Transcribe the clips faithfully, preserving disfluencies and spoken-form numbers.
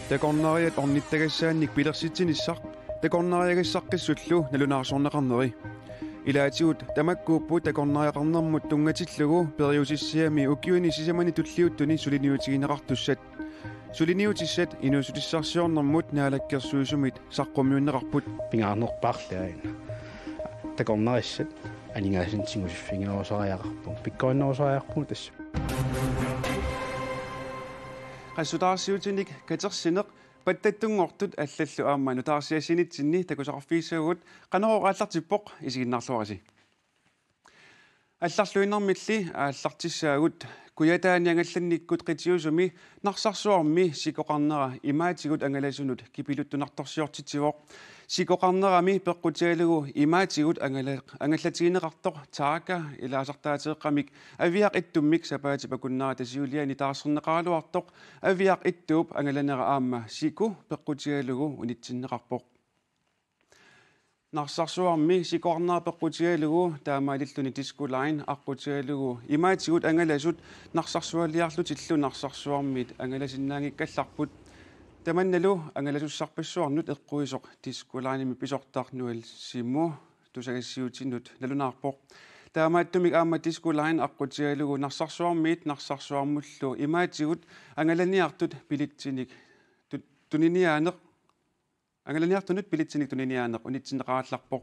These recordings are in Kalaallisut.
Takornariat ornittagassaannik pilersitsinissaq takornariagassaqqisullu nalunaarsorneqarneri. Ilaatigut tamakkuupput takornariaqarnermut tunngatillugu periusissiami ukiuni sisamani tulliuttuni suliniutigineqartussat. Suliniutissat inuussutissarsiornermut naalakkersuisumit saqqummiunneqarput. Pingaarnerpaarli aana. Takornarissat aningaasanik tigusiffiginerusariaqarpugut, pikkorinnerusariaqarpugut tassa. Qassutaarsiutinik katersineq pattattunngortut allallu aamma nutaarsiassinitsinni takusaqarfigissagutsigu Qanorooq aallartippoq, isiginnaarluarisi. Allarluinnarmilli aallartissaagut. Kujataani angallannikkut qitiusumi Narsarsuarmi sikoqarnera imaatigut angalasunut kipiluttunartorsiortitsivoq. Sikoqarnerami peqqutigalugu imaatigut angala-, angallatigineqartoq taaka ilaasartaateeqqamik Aviaq Ittummik sapaatip akunnerata siuliani taarserneqaraluartoq Aviaq Ittuup angalanera aamma siku peqqutigalugu unitsinneqarpoq. Narsarsuarmi sikoqarnera peqqutigalugu taamaalilluni Disko Line aqqutigalugu imaatigut angalasut narsarsualiarlutillu Narsarsuarmiit angalasinnaanngikkallarput. Tamannalu angalasussarpassuarnut eqquisoq Disko Linemik pisortaq Noel Simo tusagassiuutinut nalunaarpoq. Taamaattumik aamma Disko Line aqqutigalugu Narsarsuarmiit Narsarsuarmullu imaatigut angalaniartut bilitsinik tu-, tuniniaaneq Angalaniartunut bilitsinik tuniniaaneq unitsinneqarallarpoq.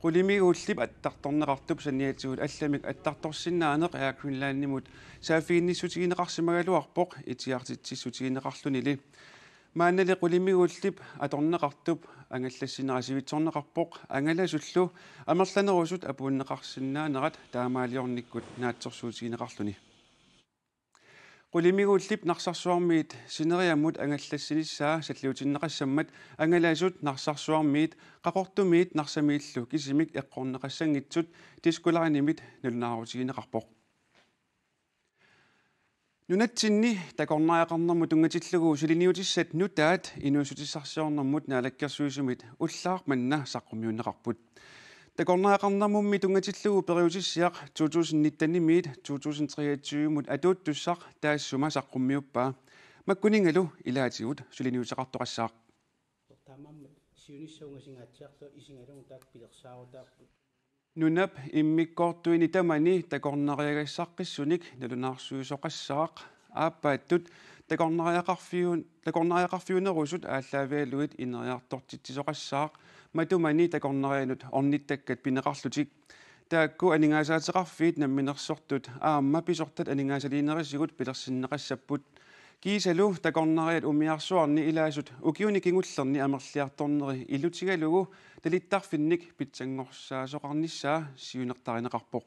Qulimiguullip attartorneqartup saniatigut allamik attartorsinnaaneq Air Greenlandimut saaffiginnissutigineqarlunili. Maannali qulimiguullip atorneqartup angallassinera sivitsorneqarpoq angalasullu amerlanerusut apuunneqarsinnaanerat taamaaliornikkut naatsorsuutigineqarluni. Qulimiguullip Narsarsuarmiit sineriammut angallassinissaa salliutinneqassammat angalasut Narsarsuarmiit Qaqortumiit Narsamiillu kisimik eqqorneqassanngitsut Disko Linemit nalunaarutigineqarpoq. Nunatsinni takornariaqarnermut tunngatillugu suliniutissat nutaat inuussutissarsiornermut naalakkersuisumit ullaaq manna saqqummiunneqarput. Takornariaqarnermummi tunngatillugu periusissiaq to tusind nitten-imiit to tusind treogtyve-mut atuuttussaq taassuma saqqummiuppaa. Makkuninngalu ilaatigut suliniuteqartoqassaaq. Taamaammat siunissaq ungasinngatsiartoq isigalugu taakku pilersaarutaapput. Nunap immikkoortuini tamani takornariagassaqqissunik nalunaarsuisoqassaaq. Aappaattut takornariaqarfiu-, takornariaqarfiunerusut aallaavigalugit ineriartortitsisoqassaaq matumani takornarianut ornittakkat pineqarlutik. Taakku aningaasaateqarfiit namminersortut aamma pisortat aningaasaliinerisigut pilersinneqassapput. Kiisalu takornariat umiarsuarni ilaasut ukiuni kingullerni amerliartorneri ilutigalugu talittarfinnik pitsanngorsaasoqarnissaa siunertarineqarpoq.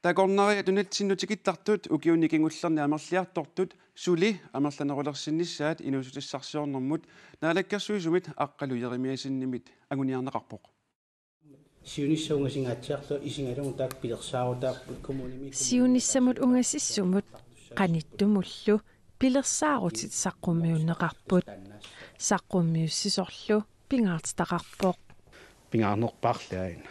Takornariat nunatsinnut tikittartut ukiuni kingullerni amerliartortut suli amerlanerulersinnissaat inuussutissarsiornermut naalakkersuisumit Aqqalu Jeremiassenimit anguniarneqarpoq. Siunissaq ungasinngatsiartoq isigalugu taakku pilersaarutaapput kommunimi. Siunissamut ungasissumut qanittumullu pilersaarutit saqqummiunneqarput. Saqqummiussisorlu pingaartitaqarpoq. Pingaarnerpaarli aana.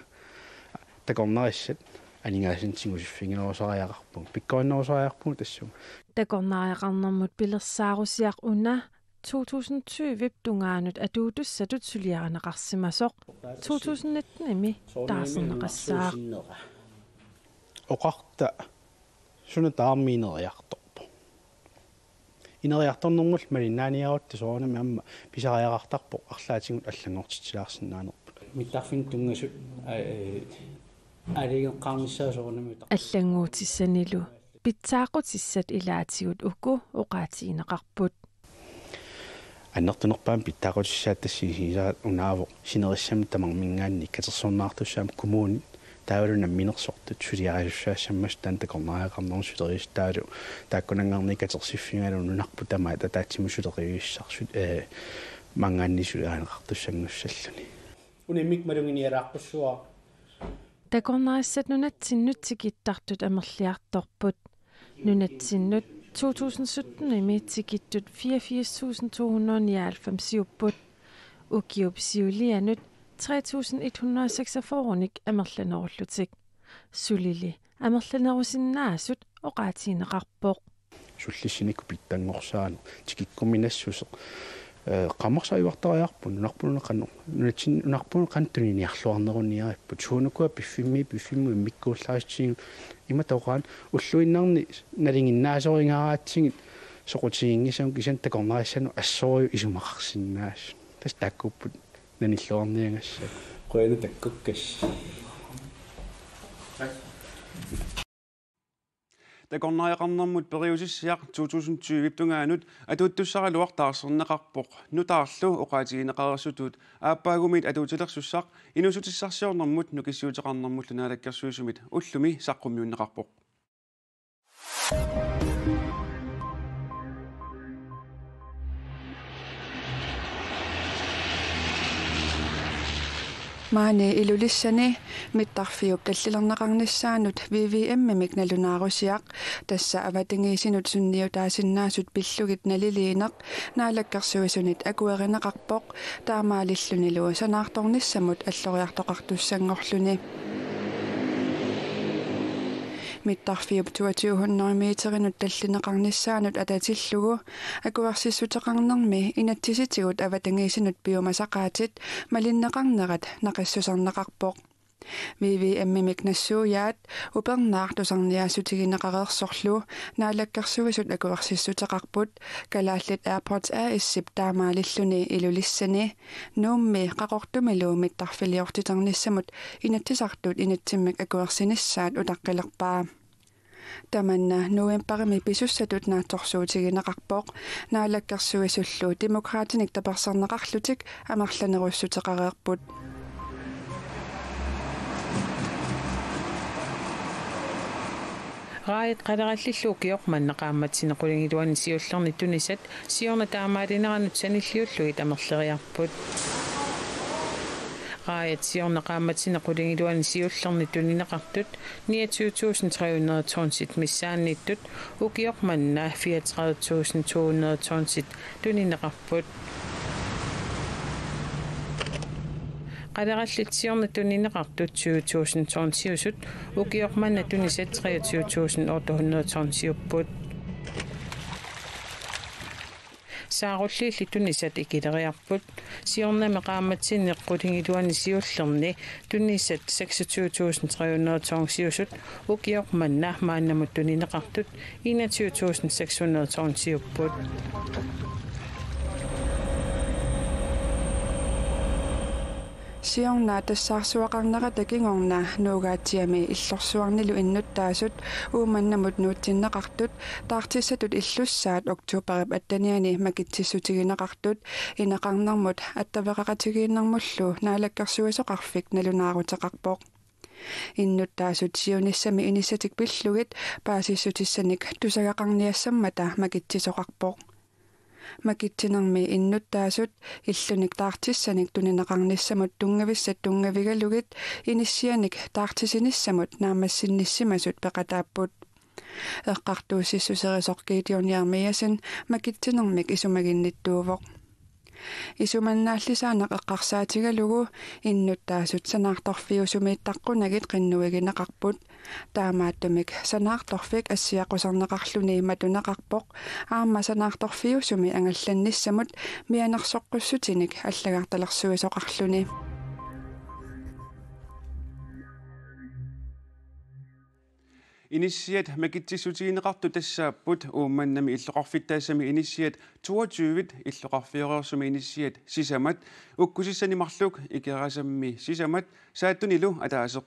Takornarissat aningaasanik tigusiffiginerusariaqarpugut. Pikkorinnerusariaqarpugut tassunga. Takornariaqarnermut pilersaarusiaq una to tusind tyve-p tungaanut atuutussatut suliarineqarsimasoq to tusind nitten-imi taarserneqassaaq. Oqarta suna tamarmi ineriartorpoq. Ineriartornermullu malinnaaniarutta soorunami aamma pisariaqartarpoq arlaatigut allanngortitsilaarsinnaanerput. Mittarfinnut tunngasut, aa, ee, aalajangeqqaarnissaat soorunami uta- Allannguutissanilu pitsaaqutissat ilaatigut uku oqaatigineqarput. Annertunerpaamik pitsaaqutissaat tassa isigisara unaavoq sinerissami tamarminngaanniit katersorneqartussaammat kommunit taavalu namminersortut suliarisussaassammassuk taanna takornariaqarnermut suleriassat taavalu taakkunanngaanniit katersiffigalugu nunarput tamaat ataatsimut suleriassarsi-, ee, maanngaanniit suliarineqartussangussalluni. Una immikkut maluginialaaqqussavara. Takornarissat nunatsinnut tikittartut amerliartorput. Nunatsinnut to tusind sytten-imi tikittut fireogfirs tusind to hundrede og nioghalvfems-iupput. Ukiup siulianut tre tusind et hundrede og seksogfyrre-nik amerlanerullutik. Sulili amerlanerusinnaasut oqaatigineqarpoq. Sullissinikut pitsanngorsaaneq, tikikkuminassuseq. Ee, qaammarsaajuartariaqarpoq, nunarput una qanoq, nunatsin-, nunarput una qanoq tuniniarluarneruniaripput. Suunukua piffimmi, piffimmi immikkuullarissutigit, imatut oqarama ulluinnarni nalinginnaasorigaratsigit soqutiginngisagut kisianni takornariassaanut assorujussuaq isumaqarsinnaasut. Tassa taakkuupput nanilluarniagassat. Qujanaq takkukkassiuk. Takornariaqarnermut periusissiaq to tusind tyve tungaanut atuuttussaraluaq taarserneqarpoq. Nutaarlu oqaatigineqareersutut aappaagumiit atuutilersussaq inuussutissarsiornermut nukissiuteqarnermullu naalakkersuisumit ullumi saqqummiunneqarpoq. Maani Ilulissani mittarfiup tallilerneqarnissaanut V V M-imik nalunaarusiaq, tassa avatangiisinut sunniutaasinnaasut pillugit naliliineq, naalakkersuisunit akuerineqarpoq, taamaalillunilu sanaartornissamut alloriartoqartussanngorluni. Mittarfiup toogtyve hundrede meterinut tallineqarnissaanut atatillugu akuersissuteqarnermi inatsisitigut avatangiisinut piumasaqaatit malinneqarnerat naqissuserneqarpoq. V V M-imik nassuiaat upernaaq tusarniaassutigineqareersorlu naalakkersuisut akuersissuteqarput, Kalaallit Airports A/S-ip taamaalilluni Ilulissani, Nuummi Qaqortumilu mittarfiliortiternissamut Inatsisartut inatsimmik akuersinissaat utaqqilerpaa. Tamanna novembarimi pisussatut naatsorsuutigineqarpoq, naalakkersuisullu Demokraatinik taperserneqarlutik amerlanerussuteqareerput. Raajat qalerallillu ukioq manna qaammatini qulingiluani siullerni tunisat siorna taamaalineranut sanilliullugit amerleriarput. Raajat siorna qaammatini qulingiluani siullerni tunineqartut niogtyve tusind tre hundrede tonsit missaanniittut, ukioq manna fireogtredive tusind to hundrede tonsit tunineqarput. Qalerallit siorna tunineqartut tyve tusind tonsiusut, ukioq manna tunisat treogtyve tusind otte hundrede tonsiupput. Saarulliilli tunisat ikileriarput. Siornami qaammatini qulingiluani siullerni tunisat seksogtyve tusind tre hundrede tonsiusut, ukioq manna maannamut tunineqartut enogtyve tusind seks hundrede tonsiupput. Siorna tassaarsuaqarnerata kingorna Nuugaatsiami Illorsuarnilu innuttaasut Uummannamut nuutsinneqartut taartissatut illussaat oktobarip attenianni makitsissutigineqartut ineqarnermut attaveqaqatigiinnermullu naalakkersuisoqarfik nalunaaruteqarpoq. Innuttaasut siunissami inissatik pillugit paasissutissanik tusagaqarniassammata makitsisoqarpoq. Makitsinermi innuttaasut illunik taartissanik tunineqarnissamut tunngavissat tunngavigalugit inissianik taartisinissamut naammassinnissimasut peqataapput. Eqqartuussissuserisoq Gideon Jeremiassen makitsinermik isumaginnittuuvoq. Isumannaallisaaneq eqqarsaatigalugu innuttaasut sanaartorfiusumiittaqqunagit qinnuigineqarput. Taamaattumik sanaartorfik assiaqquserneqarluni matuneqarpoq, aamma sanaartorfiusumi angallannissamut mianersoqqussutinik allagartalersuisoqarluni. Inissiat makitsissutigineqartut tassaapput Uummannami illoqarfittaassami inissiat toogtyve, illoqarfioreersumi inissiat sisamat, ukkusissani marluk Ikerasammi sisamat, Saattunilu ataaseq.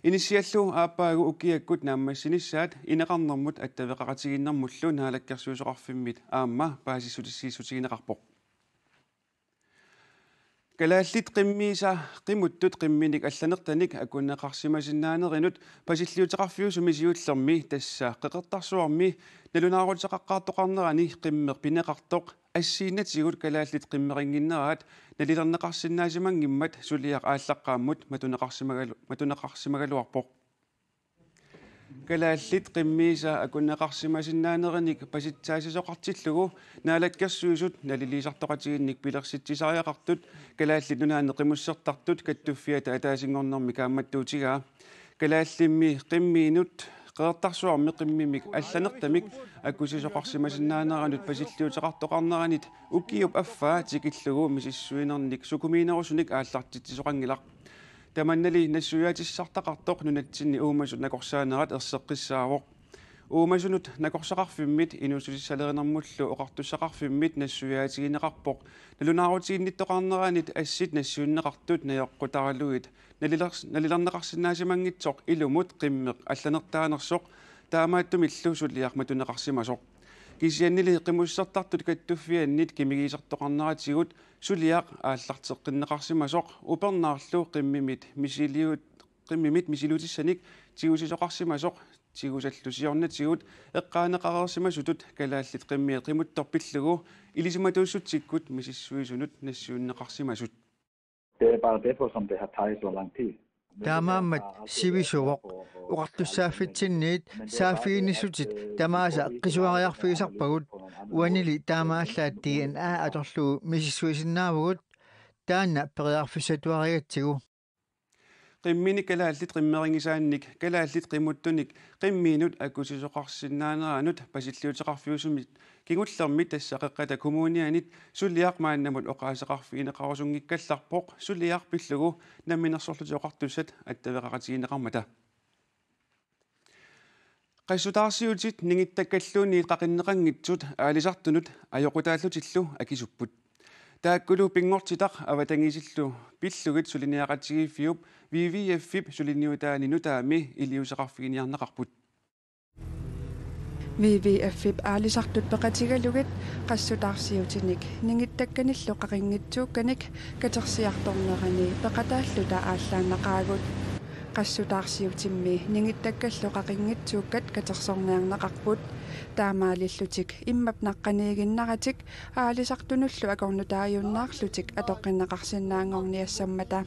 Inissiallu aappaagu ukiakkut naammassinissaat ineqarnermut attaveqaqatigiinnermullu naalakkersuisoqarfimmit aamma paasissutissiissutigineqarpoq. Kalaallit qimmiisa qimuttut qimminik allanertanik akunneqarsimasinnaanerinut pasilliuteqarfiusumi siullermi, tassa Qeqertarsuarmi, nalunaaruteqaqqaartoqarnerani qimmeq pineqartoq assigiinnatigut kalaallit qimmerinnginneraat nalilerneqarsinnaasimanngimmata suliaq aallaqqaammut matuneqarsimagalu-, matuneqarsimagaluarpoq. Kalaallit qimmiisa akunneqarsimasinnaanerinik pasitsaassisoqartillugu naalakkersuisut naliliisartoqatigiinnik pilersitsisariaqartut Kalaallit Nunaanni Qimussertartut Kattuffiata ataasinngornermi kaammattuutigaa. Kalaallimmi qimmiinut Qeqertarsuarmi qimmimik allanertamik akusisoqarsimasinnaaneranut pasilliuteqartoqarneranit ukiup affaa tikillugu misissuinernik sukumiinerusunik aallartitsisoqanngilaq. Tamannali nassuiaatissartaqartoq nunatsinni uumasut nakorsaanerat erseqqissaavoq. Uumasunut nakorsaqarfimmit inuussutissalerinermullu oqartussaqarfimmit nassuiaatigineqarpoq nalunaarutiginnittoqarneranit assit nassiunneqartut najoqqutaralugit nalilers-, nalilerneqarsinnaasimanngitsoq ilumut qimmeq allanertaanersoq, taamaattumillu suliaq matuneqarsimasoq. Kisiannili qimussertartut kattuffiannit kimigiisertoqarneratigut suliaq aallarteqqinneqarsimasoq upernaarlu qimmimit misiliut-, qimmimit misiliutissanik tigusisoqarsimasoq tigusallu siornatigut eqqaaneqareersimasutut kalaallit qimmiit qimuttoq pillugu ilisimatuussutsikkut misissuisunut nassiunneqarsimasut. Det er bare derfor, som det har taget så lang tid. Taamaammat sivisuvoq. Oqartussaaffitsinniit saaffiginnissutit tamaasa qisuariarfigisarpagut. Uanili taamaallaat D N A atorlugu misissuisinnaavugut, taanna periarfissatuarigatsigu. Qimminik kalaallit qimmerinngisaannik kalaallit qimuttunik qimmiinut akusisoqarsinnaaneranut pasilliuteqarfiusumit kingullermit tassa Qeqqata Kommunianit suliaq maannamut oqaaseqarfigineqarusunngikkallarpoq, suliaq pillugu Namminersorlutik Oqartussat attaveqaqatigineqarmata. Qassutaarsiutit ningittakkalluunniit qaqinneqanngitsut aalisartunut ajoqutaallutillu akisupput. Taakkulu pinngortitaq avatangiisillu pillugit suliniaqatigiiffiup W W F-ip suliniutaani nutaami iliuuseqarfiginiarneqarput. W W F-ip aalisartut peqatigalugit qassutaarsiutinik ningittakkanillu qaqinngitsuukkanik katersiartornerani peqataalluta aallaannaqaagut. Qassutaarsiutimmi ningittakkallu qaqinngitsuukkat katersorniarneqarput. Taamaalillutik immap naqqaniiginnaratik aalisartunullu akornutaajunnaarlutik atoqqinneqarsinnaanngorniassammata.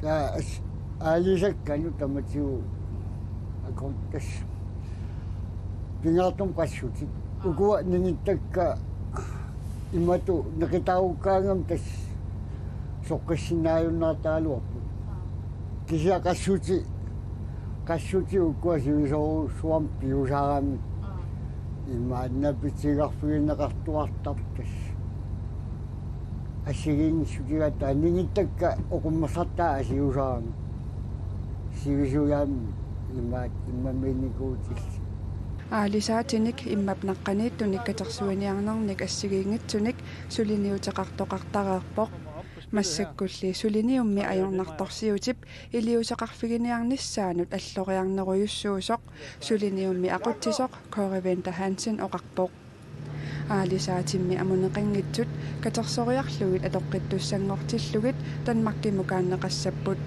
Taava as-, aalisakkanut tamatigut akornutaassammata. Pingaartumik qassutit. Ukua ningittakkat imatut neqitaarukkaangamik tassa soqqissinnaajunnaartaraluarput. Kisianni qassutit, qassutit ukua sivisoorsuarmik piusaramik. Imaanna pitigarfigineqartuartarput tassa. Assigiinnissutigaat taava ningittakkat oqimmersartaat asiusaramik. Sivisujaamik imaat immamiinnikuutillit. Aalisaatinik immap naqqaniittunik katersuiniarnernik assigiinngitsunik suliniuteqartoqartareerpoq. Massakkulli suliniummi ajornartorsiutip iliuuseqarfiginiarnissaanut alloriarnerujussuusoq suliniummi aqutsisoq Kåre Winther Hansen oqarpoq. Aalisaatimmi amuneqanngitsut katersoriarlugit atoqqittussanngortillugit Danmarkimukaanneqassapput.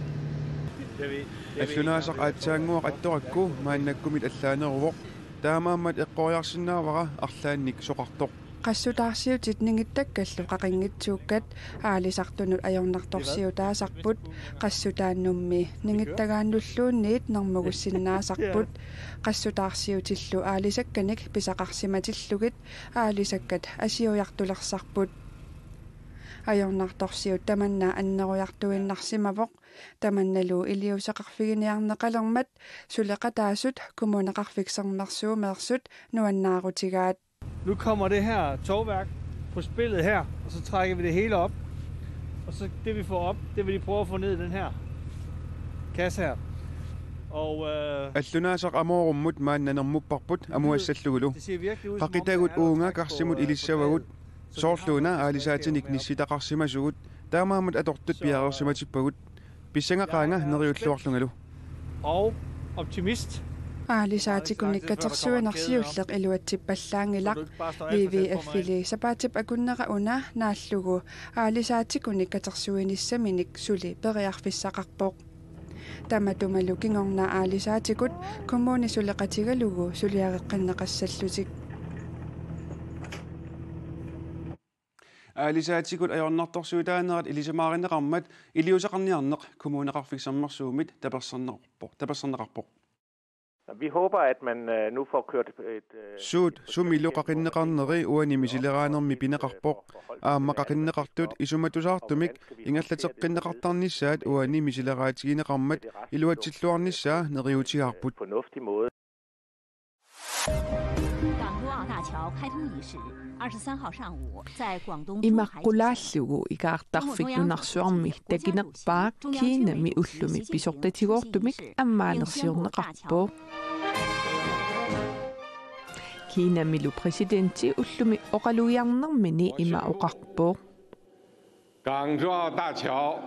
Allunaasaq aatsaannguaq attorakku maannakkumit allaaneruvoq. Taamaammat eqqoriarsinnaavara arlaannik soqartoq. Qassutaarsiutit ningittakkallu qaqinngitsuukkat aalisartunut ajornartorsiutaasarput, qassutaannummi ningittagaannulluunniit nermugussinnaasarput, qassutaarsiutillu aalisakkanik pisaqarsimatillugit aalisakkat asiujartulersarput. Ajornartorsiut tamanna annerujartuinnarsimavoq, tamannalu iliuuseqarfiginiarneqalermat suleqataasut Kommuneqarfik Sermersuumeersut nuannaarutigaat. Nu kommer det her tovværk på spillet her, og så trækker vi det hele op. Og så det vi får op, det vil de prøve at få ned i den her kasse her. Og øh, Allunaasaq amoorummut maanna nermupparput amuassallugulu. Det ser virkelig ud, som om der Qaqitagut er noget uunga træk på, karsimut øh, på ilissavagut. Soorluuna aalisaatinik nissitaqarsimasugut, taamaammat atortut piareersimatippagut. Pissangaqaanga neriulluarlungalu. Og optimist. Aalisaatikunik katersuineq siulleq iluatsippallaanngilaq. W W F-ili sapaatip akunnera una naallugu aalisaatikunik katersuinissaminik suli periarfissaqarpoq. Tamatumalu kingorna aalisaatikut kommuni suleqatigalugu suliareqqinneqassallutik. Aalisaatikut ajornartorsiutaanerat ilisimaarineqarmat iliuuseqarniarneq Kommuneqarfik Sermersuumit taperserneqarpoq, taperserneqarpoq. Vi håber, at man øh, nu får kørt et øh, Suut sumilu qaqinneqarneri uani misileraanermi pineqarpoq. Aamma qaqinneqartut isumatusaartumik ingerlateqqinneqartarnissaat uani misileraatigineqarmat iluatsilluarnissaa neriuutigaarput. Fornuftig måde. 港珠澳大桥开通仪式，二十三号上午在广东珠海举行。Imaqqulaallugu Ikaartarfik nunarsuarmi takinerpaaq Kinami ullumi pisortatigoortumik ammaannersiorneqarpoq. Kinamilu præsidenti ullumi oqalugiarnermini ima oqarpoq: 港珠澳大桥。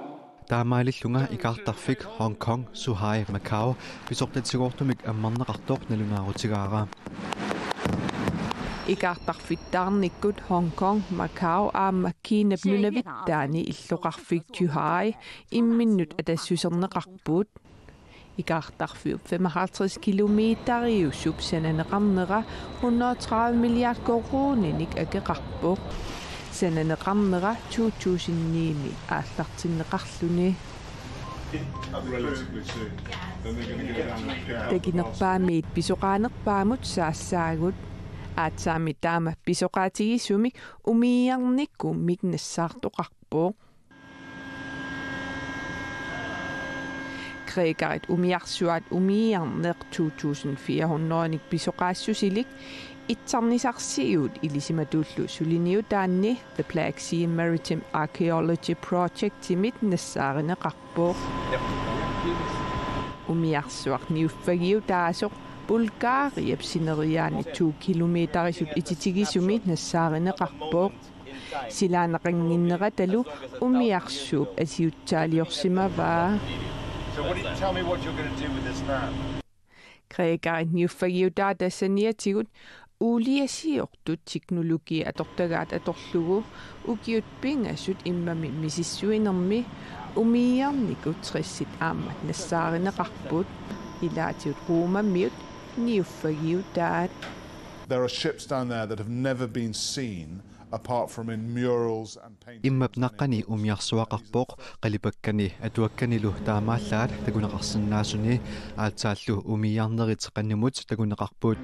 Taamaalillunga Ikaartarfik Hong Kong, Zhuhai, Macau pisortatigoortumik ammarneqartoq nalunaarutigaara. Ikaartarfittaarnikkut Hong Kong, Macau aamma Kinap nunavittaani illoqarfik Zhuhai imminnut atassuserneqarput. Ikaartarfiup femoghalvtreds kilometeriusup sananeqarnera hundrede og tredive milliard koruuninik akeqarpoq. Sananeqarnera to tusind ni-mi aallartinneqarluni. Takinerpaamiit pisoqaanerpaamut saassaagut. Aatsaammi taama pisoqaatigisumik umiiarnikummik nassaartoqarpoq. Grækerit umiarsuaat umiiarneq to tusind fire hundrede-nik pisoqaassusilik itsarnisarsiuut ilisimatuullu suliniutaanni The Black Sea Maritime Archaeology Projectimit nassaarineqarpoq. Umiarsuaq niuffagiutaasoq Bulgariap sineriaani to kilometerisut ititigisumi nassaarineqarpoq. Silaannaqannginneratalu umiarsuup asiutsaaliorsimavaa. So what do you, tell me what you're gonna do with this now. Grækerit niuffagiutaata saniatigut uuliasiortut teknologi atortagaat atorlugu ukiut pingasut immami misissuinermi umiiarnikut tressit aamma nassaarineqarput, ilaatigut Romamiut niuffagiutaat. There are ships down there that have never been seen apart from in murals and paintings. Immap naqqani umiarsuaqarpoq, qalipakkani atuakkanilu taamaallaat takuneqarsinnaasuni, aatsaallu umiiarnerit qanimut takuneqarput.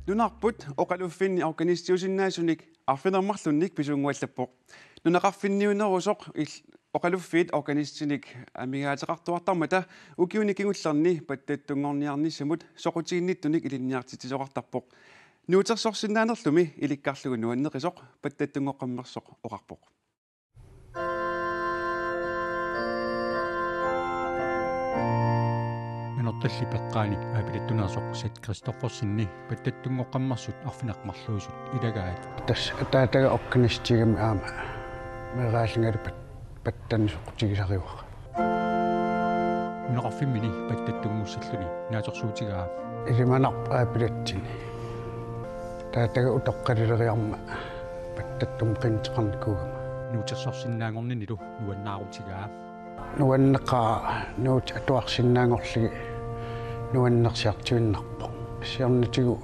Nunarput oqaluffinni organistiusinnaasunik arfineq-marlunnik pisuunnguallappoq. Nunaqarfinniunerusoq il-, oqaluffiit organistinik amigaateqartuartarmata ukiuni kingullerni pattattunngorniarnissamut soqutiginnittunik ilinniartitsisoqartarpoq. Nuutersorsinnaanerlumi ilikkarlugu nuanneqisoq pattattunngoqqammersoq oqarpoq. Nanortalli peqqaani aapilattunersoq Seth Christoffersen pattattunngoqqammersut arfineq-marluusut ilagaat. Tassa ataataga organistigami aamma meeraalingalipat pattani soqutigisarivaat. Nunaqarfimmini pattattunngussalluni naatsorsuutigaa. Ilimanarpoq aapilatsini. Ataataga utoqqalileriarmat pattattumik qinneqarnikuugama. Nuutersorsinnaanngorninilu nuannaarutigaa. Nuanneqaaq, nuutit atuarsinnaanngorlugit nuannersiartuinnarpoq. Siornatigut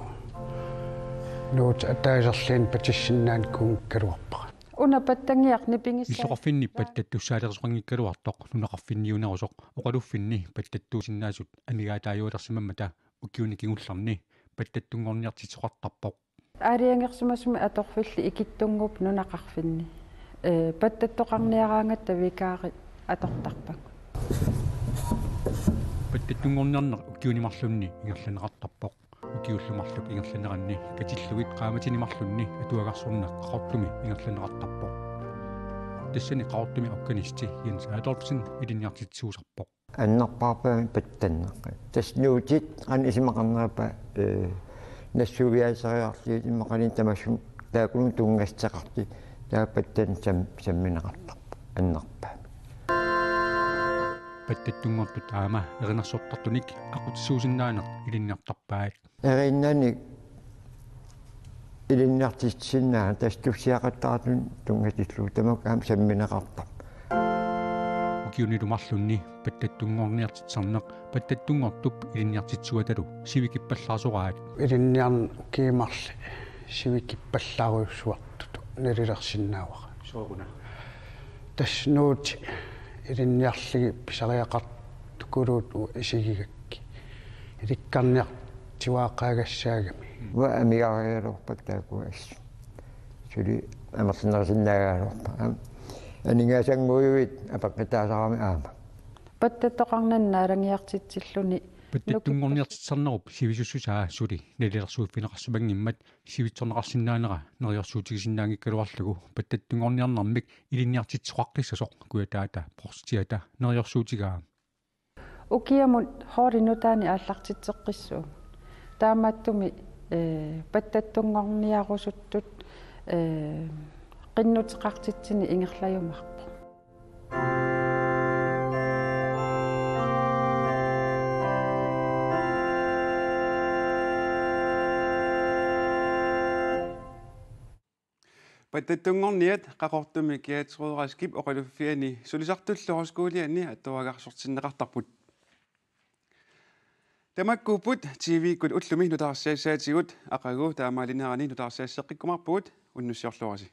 nuutit ataaserluunniit patissinnaanikuunngikkaluarpara. Una pattangiaq nipingissaa. Illoqarfinni pattattussaalerusoqanngikkaluartoq nunaqarfinniunerusoq oqaluffinni pattattuusinnaasut amigaataajualersimammata ukiuni kingullerni pattattunngorniartitsisoqartarpoq. Aalajangersimasumik atorfillit ikittunnguupput nunaqarfinni. Ee, pattattoqarniaraangatta vikaarit atortarpagut. Pattattunngorniarneq ukiuni marlunni ingerlanneqartarpoq. Ukiullu marluk ingerlaneranni katillugit qaammatini marlunni atuagarsorneq Qaqortumi ingerlanneqartarpoq. Tassani Qaqortumi organisti Jens Adolfsen ilinniartitsisuusarpoq. Annerpaarpami pattanneq. Tassa nuutit qanoq isumaqarnerpaa, ee, nassuiaaseriarlugit imaluunniit tamassummik taakkununnga tunngassuteqartut, taava pattanneq sam-, sammineqartarpoq annerpaamik. Pattattunngortut aamma erinarsortartunik aqqutisuusinnaaneq ilinniartarpaat. Eriinnanik ilinniartitsisinnaanera tassa tussiaqattaartunik tunngatillugu tamakku aamma sammineqartarput. Ukiunilu marlunni pattattunngorniartitsisarneq pattattunngortup ilinniartitsisuatalu sivikippallaarsoraat. Ilinniarneq ukiut marluk sivikippallaarujussuartutut nalilersinnaavara. Sooruna? Tassa nuutit ilinniarlugit pisariaqartukuluupput uanga isigigakkit. Ilikkarniartuaaqaagassaagami. Uanga amigaarigaluarpara taakkua assut. Suli amerlanerusinnaagaluarpara. Aningaasanngujuit apeqqutaasarami aamma. Pattattoqarnani naalagiartitsilluni Pattattunngorniartitsisarnerup sivisussusaa suli nalilersuiffigineqarsimanngimmat sivitsorneqarsinnaanera neriorsuutigisinnaanngikkaluarlugu pattattunngorniarnermik ilinniartitsisoqaqqissasoq Kujataata Provstiata neriorsuutigaa. Ukiamut holdit nutaanik aallartitseqqissuugut. Taamaattumik, ee, pattattunngorniarusuttut, ee, qinnuteqartitsineq ingerlajumaarpoq. Pattattunngorniat Qaqortumi Gertrud Raskip oqaluffiani sulisartullu højskoliani atuagarsortinneqartarput. Tamakkuupput T V-kkut ullumi nutaarsiassaatigut, aqagu taamaalinerani nutaarsiasseqqikkumaarpugut, unnussiorluarisi.